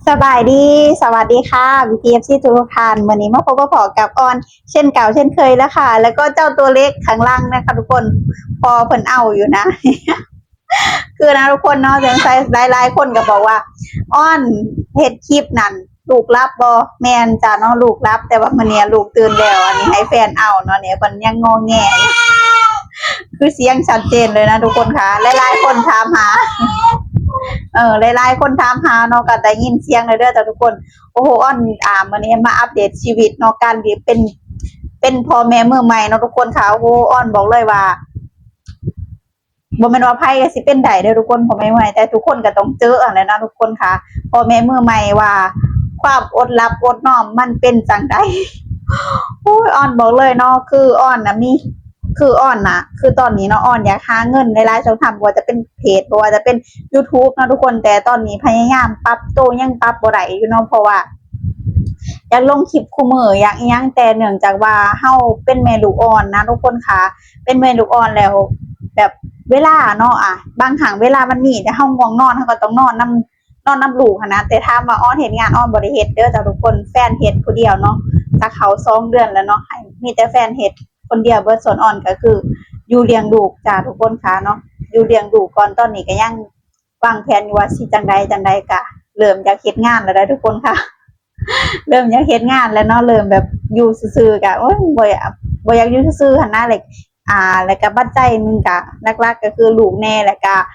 ສະບາຍດີ ສະຫວັດດີຄ່ະ ພີ່ໆ ເອັຟຊີ ທຸກໆທ່ານ. ມື້ນີ້ມາພົບມາພໍ້ກັບອອນເຊັ່ນເກົ່າເຊັ່ນເຄີຍແລ້ວຄ່ະ ແລ້ວກໍເຈົ້າຕົວເລັກຂ້າງຫຼັງນະຄະທຸກຄົນ ພໍ່ເພິ່ນເອົາຢູ່ນະ ຄືນະທຸກຄົນເນາະ ສົງໄສຫຼາຍໆຄົນກໍບອກວ່າ ອອນເຮັດຄລິບນັ້ນ ລູກຫຼັບບໍ່? ແມ່ນຈ້າເນາະ ລູກຫຼັບ ແຕ່ວ່າມື້ນີ້ລູກຕື່ນແລ້ວ ອັນນີ້ໃຫ້ແຟນເອົາເນາະ ນີ້ເພິ່ນຍັງງໍແງຢູ່ ຄືສຽງຊັດເຈນເລີຍນະທຸກຄົນຄ່ະ. ຫຼາຍໆຄົນຖາມຫາ ເອີ ຫຼາຍໆຄົນຖາມຫາເນາະ ກໍໄດ້ຍິນສຽງແລ້ວເດີທຸກຄົນ. ໂອ້ໂຫ ອອນ ອ່າ ມື້ນີ້ມາອັບເດດຊີວິດເນາະ ການທີ່ເປັນ ເປັນພໍ່ແມ່ມືໃໝ່ເນາະທຸກຄົນຄ່ະ. ໂອ້ໂຫ ອອນບອກເລີຍວ່າ ບໍ່ແມ່ນວ່າໃຜກໍຊິເປັນໄດ້ເດີທຸກຄົນ ພໍ່ແມ່ໃໝ່ ແຕ່ທຸກຄົນກໍຕ້ອງເຈີຫັ້ນແຫຼະເນາະທຸກຄົນຄ່ະ. ພໍ່ແມ່ມືໃໝ່ວ່າຄວາມອົດຫຼັບອົດນອນມັນເປັນຈັ່ງໃດ? ໂອ້ຍ ອອນບອກເລີຍເນາະ ຄືອອນນະມີ ຄືອອນນະ ຄືຕອນນີ້ເນາະ ອອນຢາກຫາເງິນຫຼາຍໆຊ່ອງທາງ ບໍ່ວ່າຈະເປັນເພຈ ບໍ່ວ່າຈະເປັນຢູທູບເນາະທຸກຄົນ ແຕ່ຕອນນີ້ພະຍາຍາມປັບໂຕຍັງປັບບໍ່ໄດ້ຢູ່ເນາະ ເພາະວ່າ ຢາກລົງຄລິບຄູ່ມື້ ຢາກອີ່ຫຍັງ ແຕ່ເນື່ອງຈາກວ່າເຮົາເປັນແມ່ລູກອ່ອນນະທຸກຄົນຄ່ະ ເປັນແມ່ລູກອ່ອນແລ້ວ ແບບເວລາເນາະ ອາ ບາງຄັ້ງເວລາມັນມີ ແຕ່ເຮົາງ່ວງນອນ ເຮົາກໍຕ້ອງນອນນຳ ນອນນຳລູກຫັ້ນນະ. ແຕ່ຖາມວ່າອອນເຮັດງານ ອອນບໍ່ໄດ້ເຮັດເດີຈ້າທຸກຄົນ ແຟນເຮັດຜູ້ດຽວເນາະ ຈະເຂົ້າສອງເດືອນແລ້ວເນາະ ໃຫ້ມີແຕ່ແຟນເຮັດຄົນດຽວເບິດ ສ່ວນອອນກໍຄືຢູ່ລ້ຽງລູກຈ້າທຸກຄົນຄ່ະເນາະ ຢູ່ລ້ຽງລູກກ່ອນ. ຕອນນີ້ກໍຍັງ ວາງແຜນຢູ່ວ່າຊິຈັ່ງໃດຈັ່ງໃດ ກະເລີ່ມຢາກເຮັດງານແລ້ວໄດ໋ທຸກຄົນຄ່ະ ເລີ່ມຢາກເຮັດງານແລ້ວເນາະ ເລີ່ມແບບຢູ່ຊື່ໆ ກະ ໂອ້ຍ ບໍ່ຢາກ ບໍ່ຢາກຢູ່ຊື່ໆຫັ້ນນະ ແລ້ວ ອ່າ ແລ້ວກະປັດໄຈໜຶ່ງກະຫຼັກໆ ກະຄືລູກແດ່ ແລ້ວກະ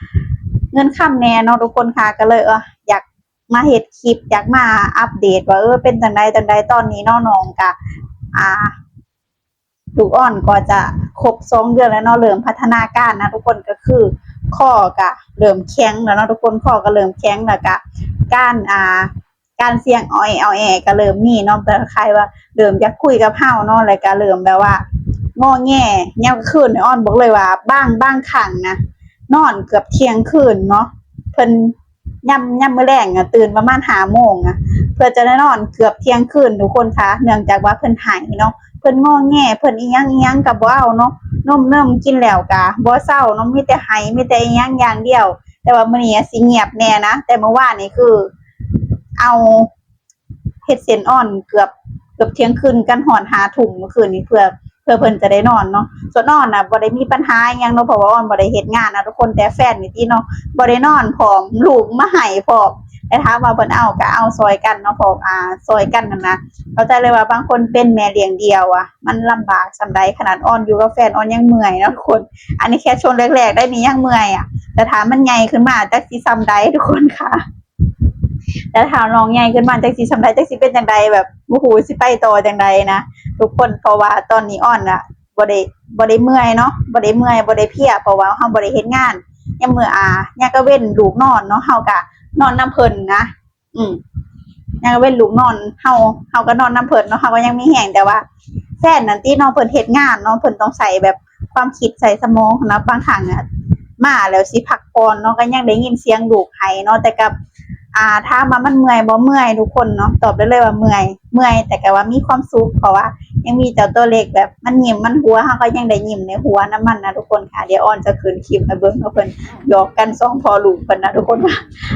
ເງິນຄຳແດ່ເນາະທຸກຄົນຄ່ະ. ກະເລີຍ ເອີ ຢາກມາເຮັດຄລິບ ຢາກມາອັບເດດວ່າ ເອີ ເປັນຈັ່ງໃດຈັ່ງໃດ ຕອນນີ້ເນາະ ນ້ອງກະ ອ່າ ລູກອ່ອນກໍຈະຄົບສອງເດືອນແລ້ວເນາະ ເລີ່ມພັດທະນາການນະທຸກຄົນ ກໍຄືຄໍກໍເລີ່ມແຂງແລ້ວເນາະທຸກຄົນ ຄໍກໍເລີ່ມແຂງ ແລ້ວກະການ ອ່າ ການສຽງອອແອ ອອແອ ກໍເລີ່ມມີເນາະ ແບບຄ້າຍວ່າເລີ່ມຢາກຄຸຍກັບເຮົາເນາະ ແລ້ວກໍເລີ່ມແບບວ່າງໍແງ ຍາມກາງຄືນນີ້ ອອນບອກເລີຍວ່າບາງ ບາງຄັ້ງນະ ນອນເກືອບທ່ຽງຄືນເນາະ ເພິ່ນ ຍາມ ຍາມມື້ແລງອະ ຕື່ນປະມານຫ້າໂມງອະ ເພື່ອຈະໄດ້ນອນເກືອບທ່ຽງຄືນທຸກຄົນຄ່ະ ເນື່ອງຈາກວ່າເພິ່ນໄຫ້ເນາະ ເພິ່ນງໍແງ ເພິ່ນອີ່ຫຍັງອີ່ຫຍັງກໍບໍ່ເອົາເນາະ ນົມເນີມກິນແລ້ວກໍບໍ່ເຊົາເນາະ ມີແຕ່ໄຫ້ ມີແຕ່ອີ່ຫຍັງຢ່າງດຽວ. ແຕ່ວ່າມື້ນີ້ອະຊິງຽບແດ່ນະ ແຕ່ມື້ວານນີ້ຄືເອົາ ເຮັດເສັ້ນອ່ອນເກືອບ ເກືອບທ່ຽງຄືນ ກັນຮອດຫ້າທຸ່ມມື້ຄືນນີ້ ເພື່ອ ເພື່ອເພິ່ນຈະໄດ້ນອນເນາະ. ສ່ວນອ່ອນນະບໍ່ໄດ້ມີບັນຫາອີ່ຫຍັງເນາະ ເພາະວ່າອ່ອນບໍ່ໄດ້ເຮັດງານນະທຸກຄົນ ແຕ່ແຟນນີ້ຕິເນາະ ບໍ່ໄດ້ນອນພ້ອມ ລູກມາໄຫ້ພ້ອມ ແຕ່ຖາມວ່າເພິ່ນເອົາກະເອົາຊ່ອຍກັນເນາະ ເພາະ ອ່າ ຊ່ອຍກັນຫັ້ນນະ. ເຂົ້າໃຈເລີຍວ່າບາງຄົນເປັນແມ່ລ້ຽງດ່ຽວອະ ມັນລຳບາກສ່ຳໃດ ຂະໜາດອ່ອນຢູ່ກັບແຟນ ອ່ອນຍັງເມື່ອຍເນາະທຸກຄົນ. ອັນນີ້ແຄ່ຊ່ວງແລກໆໄດ໋ນີ້ຍັງເມື່ອຍອະ ແຕ່ຖ້າມັນໃຫຍ່ຂຶ້ນມາຈັກຊິສ່ຳໃດທຸກຄົນຄ່ະ. ແຕ່ຖ້ານ້ອງໃຫຍ່ຂຶ້ນມາຈັກຊິສ່ຳໃດ ຈັກຊິເປັນຈັ່ງໃດ ແບບບໍ່ຮູ້ຊິໄປຕໍ່ຈັ່ງໃດນະທຸກຄົນ. ເພາະວ່າຕອນນີ້ອ່ອນນະ ບໍ່ໄດ້ ບໍ່ໄດ້ເມື່ອຍເນາະ ບໍ່ໄດ້ເມື່ອຍ ບໍ່ໄດ້ເພຍ ເພາະວ່າເຮົາບໍ່ໄດ້ເຮັດງານ ຍາມມື້ ອາ ຍາມກາງເວັນລູກນອນເນາະ ເຮົາກະນອນນຳເພິ່ນນະ ອືມ ຍາມກາງເວັນລູກນອນ ເຮົາ ເຮົາກະນອນນຳເພິ່ນເນາະ ເຮົາກະຍັງມີແຮງ. ແຕ່ວ່າແຟນນັ້ນຕິເນາະ ເພິ່ນເຮັດງານເນາະ ເພິ່ນຕ້ອງໃຊ້ແບບ ຄວາມຄິດໃສ່ສະໝອງຫັ້ນນະ ບາງຄັ້ງອະ ມາແລ້ວຊິພັກຜ່ອນເນາະ ກໍຍັງໄດ້ຍິນສຽງລູກໄຫ້ເນາະ. ແຕ່ກັບ ອ່າ ຖາມວ່າມັນເມື່ອຍບໍ່? ເມື່ອຍທຸກຄົນເນາະ ຕອບໄດ້ເລີຍວ່າເມື່ອຍ ເມື່ອຍ ແຕ່ກໍວ່າມີຄວາມສຸກ ເພາະວ່າຍັງມີເຈົ້າຕົວເລັກ ແບບມັນຍິ້ມມັນຫົວ ເຮົາກໍຍັງໄດ້ຍິ້ມໄດ້ຫົວນຳມັນນະທຸກຄົນຄ່ະ. ດຽວອ່ອນຈະຂຶ້ນຄລິບໃຫ້ເບິ່ງວ່າເພິ່ນຫຍອກກັນສອງພໍ່ລູກເພິ່ນນະທຸກຄົນ. ຫັ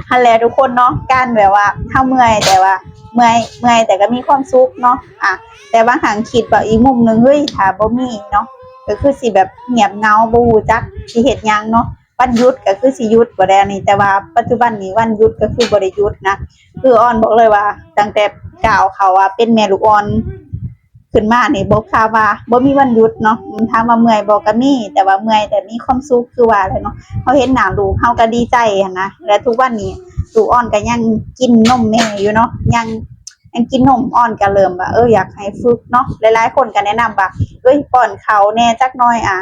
້ນແຫຼະທຸກຄົນເນາະ ການແບບວ່າເຮົາເມື່ອຍ ແຕ່ວ່າເມື່ອຍ ເມື່ອຍ ແຕ່ກໍມີຄວາມສຸກເນາະ ອ່າ ແຕ່ບາງຄັ້ງຄິດວ່າອີກມຸມໜຶ່ງ ເຮີ້ຍ ຖ້າບໍ່ມີເນາະ ກໍຄືຊິແບບງຽບເຫງົາ ບໍ່ຮູ້ຈັກຊິເຮັດຫຍັງເນາະ ວັນຢຸດກໍຄືຊິຢຸດບໍ່ໄດ້ອັນນີ້. ແຕ່ວ່າປັດຈຸບັນນີ້ວັນຢຸດກໍຄືບໍ່ໄດ້ຢຸດນະ. ຄືອອນບອກເລີຍວ່າຕັ້ງແຕ່ກ້າວເຂົ້າວ່າເປັນແມ່ລູກອ່ອນຂຶ້ນມານີ້ ບອກຊາວ່າບໍ່ມີວັນຢຸດເນາະ. ອືມ ຖາມວ່າເມື່ອຍບໍ່? ກໍມີ ແຕ່ວ່າເມື່ອຍແຕ່ມີຄວາມສຸກ ຄືວ່າແຫຼະເນາະ ເຮົາເຫັນໜ້າລູກເຮົາກໍດີໃຈຫັ້ນນະ. ແລະທຸກວັນນີ້ລູກອ່ອນກໍຍັງກິນນົມແມ່ຢູ່ເນາະ ຍັງ ຍັງກິນນົມ ອອນກໍເລີ່ມວ່າ ເອີ ຢາກໃຫ້ຝຶກເນາະ. ຫຼາຍໆຄົນກໍແນະນຳວ່າ ເອີຍ ປ້ອນເຂົ້າແດ່ຈັກໜ່ອຍ ອ່າ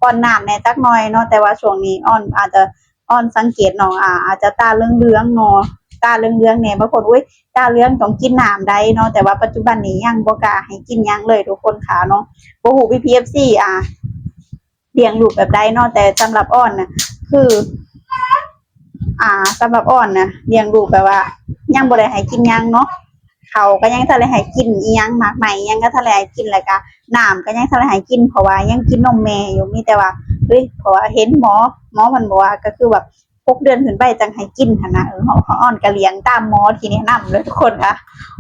ປ້ອນນ້ຳແດ່ຈັກໜ່ອຍເນາະ. ແຕ່ວ່າຊ່ວງນີ້ອອນອາດຈະ ອອນສັງເກດນ້ອງ ອາ ອາດຈະຕາເຫຼືອງໆເນາະ ຕາເຫຼືອງໆແດ່. ບາງຄົນ ໂອ້ຍ ຕາເຫຼືອງຕ້ອງກິນນ້ຳໃດເນາະ. ແຕ່ວ່າປັດຈຸບັນນີ້ຍັງບໍ່ກ້າໃຫ້ກິນຫຍັງເລີຍທຸກຄົນຄ່ະເນາະ. ບໍ່ຮູ້ ພີ່ໆ ເອັຟຊີ ອ່າ ລ້ຽງລູກແບບໃດເນາະ ແຕ່ສຳລັບອອນນະ ຄື ອ່າ ສຳລັບອອນນະ ລ້ຽງລູກແບບວ່າຍັງບໍ່ໄດ້ໃຫ້ກິນຫຍັງເນາະ ເຂົ້າກໍຍັງທັນໄດ້ໃຫ້ກິນອີ່ຫຍັງ ໝາກໄມ້ອີ່ຫຍັງກໍທັນໄດ້ໃຫ້ກິນ ແລ້ວກະນ້ຳກໍຍັງທັນໄດ້ໃຫ້ກິນ ເພາະວ່າຍັງກິນນົມແມ່ຢູ່. ມີແຕ່ວ່າ ເອີຍ ເພາະວ່າເຫັນໝໍ ໝໍເພິ່ນບອກວ່າ ກໍຄືແບບ ຫົກເດືອນຂຶ້ນໄປຈັ່ງໃຫ້ກິນຫັ້ນນະ. ເອີ ເຮົາ ເຮົາ ອອນກໍລ້ຽງຕາມໝໍທີ່ແນະນຳເລີຍທຸກຄົນ. ອາ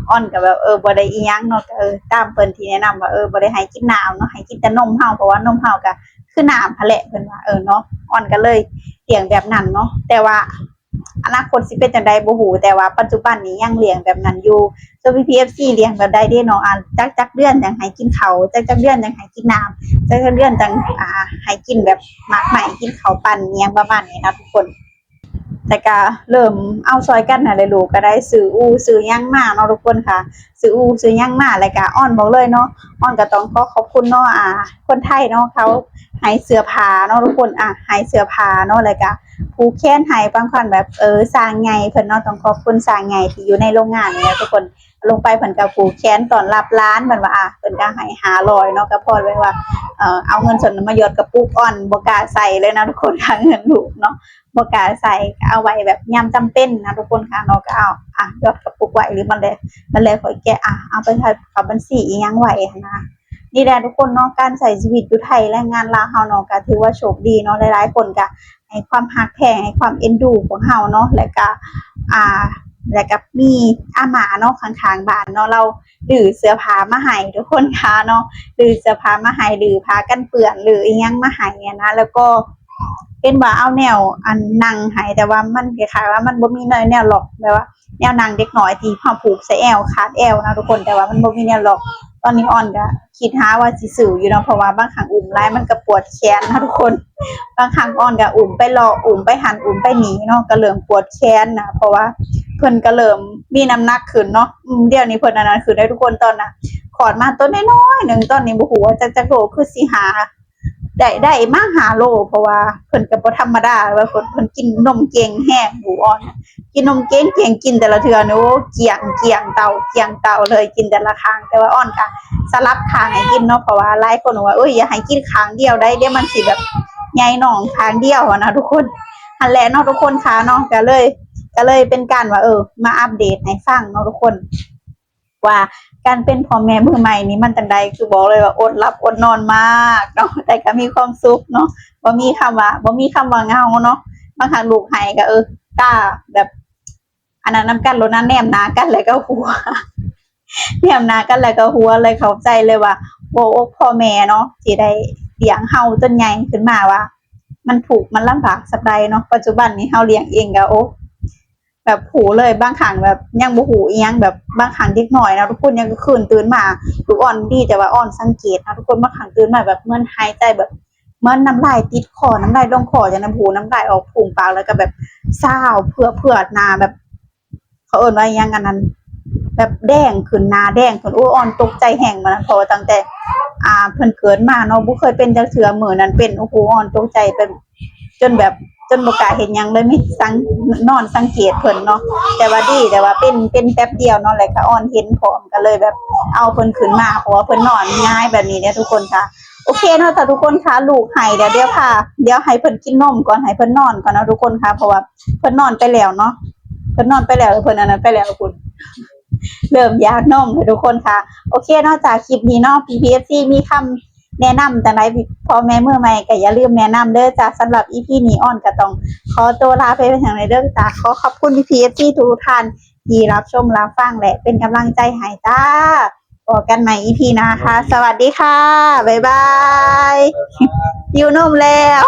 ອອນກໍແບບ ເອີ ບໍ່ໄດ້ອີ່ຫຍັງເນາະ ກໍ ເອີ ຕາມເພິ່ນທີ່ແນະນຳວ່າ ເອີ ບໍ່ໄດ້ໃຫ້ກິນນ້ຳເນາະ ໃຫ້ກິນແຕ່ນົມເຮົາ ເພາະວ່ານົມເຮົາກໍຄືນ້ຳຫັ້ນແຫຼະ ເພິ່ນວ່າ ເອີ ເນາະ. ອອນກໍເລີຍລ້ຽງແບບນັ້ນເນາະ ແຕ່ວ່າ ອະນາຄົດຊິເປັນຈັ່ງໃດບໍ່ຮູ້ ແຕ່ວ່າປັດຈຸບັນນີ້ຍັງລ້ຽງແບບນັ້ນຢູ່. ສ່ວນພີ່ໆ ເອັຟຊີ ລ້ຽງແບບໃດເດເນາະ ອາ ຈັກ ຈັກເດືອນຈັ່ງໃຫ້ກິນເຂົ້າ ຈັກ ຈັກເດືອນຈັ່ງໃຫ້ກິນນ້ຳ ຈັກ ຈັກເດືອນຈັ່ງ ອາ ໃຫ້ກິນແບບໝາກໄມ້ ກິນເຂົ້າປັ່ນ ອີ່ຫຍັງປະມານນີ້ນະທຸກຄົນ. ແຕ່ກະເລີ່ມເອົາຊ່ອຍກັນຫັ້ນແຫຼະ ລູກກໍໄດ້ຊື້ອູ້ຊື້ຫຍັງມາເນາະທຸກຄົນຄ່ະ ຊື້ອູ້ຊື້ຫຍັງມາ ແລ້ວກະອອນບອກເລີຍເນາະ ອອນກໍຕ້ອງຂໍຂອບຄຸນເນາະ ອາ ຄົນໄທເນາະ ເຂົາໃຫ້ເສື້ອຜ້າເນາະທຸກຄົນ ອາ ໃຫ້ເສື້ອຜ້າເນາະ ແລ້ວກະຜູກແຂນໃຫ້ ບາງຄົນແບບ ເອີ ຊ່າງໃຫຍ່ເພິ່ນເນາະ ຕ້ອງຂອບຄຸນຊ່າງໃຫຍ່ທີ່ຢູ່ໃນໂລງງານນີ້ນະທຸກຄົນ. ລົງໄປເພິ່ນກໍຜູກແຂນຕ້ອນຮັບຫຼານ ເພິ່ນວ່າ ອາ ເພິ່ນກໍໃຫ້ຫ້າຮ້ອຍເນາະ ກໍພໍແບບວ່າ ເອີ ເອົາເງິນສ່ວນນັ້ນມາຢອດກະປຸກ ອອນບໍ່ກ້າໃສ່ເລີຍນະທຸກຄົນ ຄ່າເງິນລູກເນາະ ບໍ່ກ້າໃສ່ ກໍເອົາໄວ້ແບບຍາມຈຳເປັນນະທຸກຄົນຄ່ະເນາະ ກໍເອົາ ອາ ຢອດກະປຸກໄວ້ ຫຼືມັນແລ ມັນແລຂ້ອຍແກະ ອາ ເອົາໄປເຂົ້າບັນຊີອີ່ຫຍັງໄວ້ຫັ້ນນະ. ນີ້ແຫຼະທຸກຄົນເນາະ ການໃຊ້ຊີວິດຢູ່ໄທ ແລະ ງານລາວເຮົາເນາະ ກໍຖືວ່າໂຊກດີເນາະ ຫຼາຍໆຄົນກໍໃຫ້ຄວາມຮັກແພງ ໃຫ້ຄວາມເອັນດູພວກເຮົາເນາະ ແລ້ວກໍ ອາ ແລ້ວກໍມີອາມ່າເນາະ ຂ້າງໆບ້ານເນາະ ລາວ ຫຼືເສື້ອຜ້າມາໃຫ້ທຸກຄົນຄ່ະເນາະ ຫຼືເສື້ອຜ້າມາໃຫ້ ຫຼືຜ້າກັນເປື້ອນ ຫຼືອີ່ຫຍັງມາໃຫ້ຫັ້ນນະ ແລ້ວກໍເຫັນວ່າເອົາແນວອັນນັ່ງໃຫ້ ແຕ່ວ່າມັນຄ້າຍໆວ່າມັນບໍ່ມີແນວ ແນວລັອກ ແບບວ່າແນວນັ່ງເດັກນ້ອຍທີ່ເຮົາຜູກໃສ່ແອວ ຄາດແອວນະທຸກຄົນ ແຕ່ວ່າມັນບໍ່ມີແນວລັອກ. ຕອນນີ້ອອນກໍຄິດຫາວ່າຊິຊື້ຢູ່ເນາະ ເພາະວ່າບາງຄັ້ງອຸ້ມຫຼາຍມັນກໍປວດແຂນນະທຸກຄົນ ບາງຄັ້ງອອນກໍອຸ້ມໄປເລາະ ອຸ້ມໄປຫັ້ນ ອຸ້ມໄປນີ້ເນາະ ກໍເລີ່ມປວດແຂນນະ ເພາະວ່າເພິ່ນກໍເລີ່ມມີນ້ຳໜັກຂຶ້ນເນາະ. ອືມ ດຽວນີ້ເພິ່ນອັນນັ້ນຂຶ້ນເດ້ທຸກຄົນ ຕອນນະຄອດມາໂຕນ້ອຍໆໜຶ່ງ ຕອນນີ້ບໍ່ຮູ້ວ່າຈັກ ຈັກໂລ ຄືຊິຫ້າ ໄດ້ ໄດ້ມາຫ້າໂລ ເພາະວ່າເພິ່ນກໍບໍ່ທຳມະດາ ວ່າເພິ່ນ ເພິ່ນກິນນົມເກັ່ງແຮງ ອອນ ກິນນົມເກັ່ງໆ ກິນແຕ່ລະເທື່ອນີ້ ໂອ້ ກ້ຽງ ກ້ຽງເຕົ້າ ກ້ຽງເຕົ້າເລີຍ ກິນແຕ່ລະຄັ້ງ. ແຕ່ວ່າອອນກໍສະຫຼັບຂ້າງໃຫ້ກິນເນາະ ເພາະວ່າຫຼາຍຄົນວ່າ ເອີຍ ຢ່າໃຫ້ກິນຂ້າງດຽວໄດ໋ ດຽວມັນຊິແບບໃຫຍ່ໜອງຂ້າງດຽວຫັ້ນນະທຸກຄົນ. ຫັ້ນແຫຼະເນາະທຸກຄົນຄ່ະເນາະ ກໍເລີຍ ກໍເລີຍເປັນການວ່າ ເອີ ມາອັບເດດໃຫ້ຟັງເນາະທຸກຄົນ ວ່າການເປັນພໍ່ແມ່ມືໃໝ່ນີ້ມັນຈັ່ງໃດ ຄືບອກເລີຍວ່າອົດຫຼັບອົດນອນມາກເນາະ ແຕ່ກໍມີຄວາມສຸກເນາະ ບໍ່ມີຄຳວ່າ ບໍ່ມີຄຳວ່າເຫງົາເນາະ. ບາງຄັ້ງລູກໄຫ້ກໍ ເອີ ຕາແບບ ອັນນັ້ນນຳກັນໂລດນະ ແນມໜ້າກັນແລ້ວກໍຫົວ ແນມໜ້າກັນແລ້ວກໍຫົວ ເລີຍເຂົ້າໃຈເລີຍວ່າຫົວອົກພໍ່ແມ່ເນາະ ທີ່ໄດ້ລ້ຽງເຮົາຈົນໃຫຍ່ຂຶ້ນມາ ວ່າມັນທຸກມັນລຳບາກສ່ຳໃດເນາະ. ປັດຈຸບັນນີ້ເຮົາລ້ຽງເອງກໍ ໂອ້ ແບບຮູ້ເລີຍ ບາງຄັ້ງແບບຍັງບໍ່ຮູ້ອີ່ຫຍັງ ແບບບາງຄັ້ງເດັກນ້ອຍນະທຸກຄົນ ຍັງຄືນຕື່ນມາ ລູກອອນ ດີແຕ່ວ່າອອນສັງເກດນະທຸກຄົນ ບາງຄັ້ງຕື່ນມາແບບເໝືອນຫາຍໃຈແບບ ເໝືອນນ້ຳລາຍຕິດຄໍ ນ້ຳລາຍລົງຄໍ ຈັ່ງນັ້ນ ຜູ້ນ້ຳລາຍອອກພຸ່ງປາກ ແລ້ວກໍແບບຊາວເຜືອໆ ໜ້າແບບ ເຂົາເອີ້ນວ່າຫຍັງ ອັນນັ້ນ ແບບແດງຂຶ້ນ ໜ້າແດງຂຶ້ນ. ໂອ້ຍ ອອນຕົກໃຈແຮງ ມື້ນັ້ນ ເພາະວ່າຕັ້ງແຕ່ ອ່າ ເພິ່ນເກີດມາເນາະ ບໍ່ເຄີຍເປັນຈັກເທື່ອ ມື້ນັ້ນເປັນ ໂອ້ໂຫ ອອນຕົກໃຈ ແບບ ຈົນແບບ ຈົນບໍ່ກ້າເຮັດຫຍັງເລີຍ ມີສັງ ນອນສັງເກດເພິ່ນເນາະ. ແຕ່ວ່າດີ ແຕ່ວ່າເປັນ ເປັນແປັບດຽວເນາະ ແລ້ວກໍອອນເຫັນພ້ອມ ກໍເລີຍແບບເອົາເພິ່ນຂຶ້ນມາ ເພາະວ່າເພິ່ນນອນຫງາຍແບບນີ້ເດ້ທຸກຄົນຄ່ະ. ໂອເຄເນາະ ຖ້າທຸກຄົນຄ່ະ ລູກໄຫ້ແລ້ວ ດຽວຄ່ະ ດຽວໃຫ້ເພິ່ນກິນນົມກ່ອນ ໃຫ້ເພິ່ນນອນກ່ອນເນາະທຸກຄົນຄ່ະ ເພາະວ່າເພິ່ນນອນໄປແລ້ວເນາະ ເພິ່ນນອນໄປແລ້ວ ເພິ່ນອັນນັ້ນໄປແລ້ວພຸ້ນ ເລີ່ມຢາກນົມແລ້ວທຸກຄົນຄ່ະ. ໂອເຄເນາະ ຈາກຄລິບນີ້ເນາະ ພີ່ໆ ເອັຟຊີ ມີຄຳແນະນຳຈັ່ງໃດ ພໍ່ແມ່ມືໃໝ່ກໍຢ່າລືມແນະນຳເດີ້ຈ້າ. ສຳລັບອີພີນີ້ ອອນກໍຕ້ອງຂໍຕົວລາໄປພຽງເທົ່ານີ້ເດີ້ຈ້າ. ຂໍຂອບຄຸນພີ່ໆ ເອັຟຊີ ທຸກໆທ່ານທີ່ຮັບຊົມຮັບຟັງ ແລະ ເປັນກຳລັງໃຈໃຫ້ຈ້າ. ພໍ້ກັນໃໝ່ອີພີໜ້າຄ່ະ. ສະຫວັດດີຄ່ະ. ບາຍບາຍ. ຫິວນົມແລ້ວ.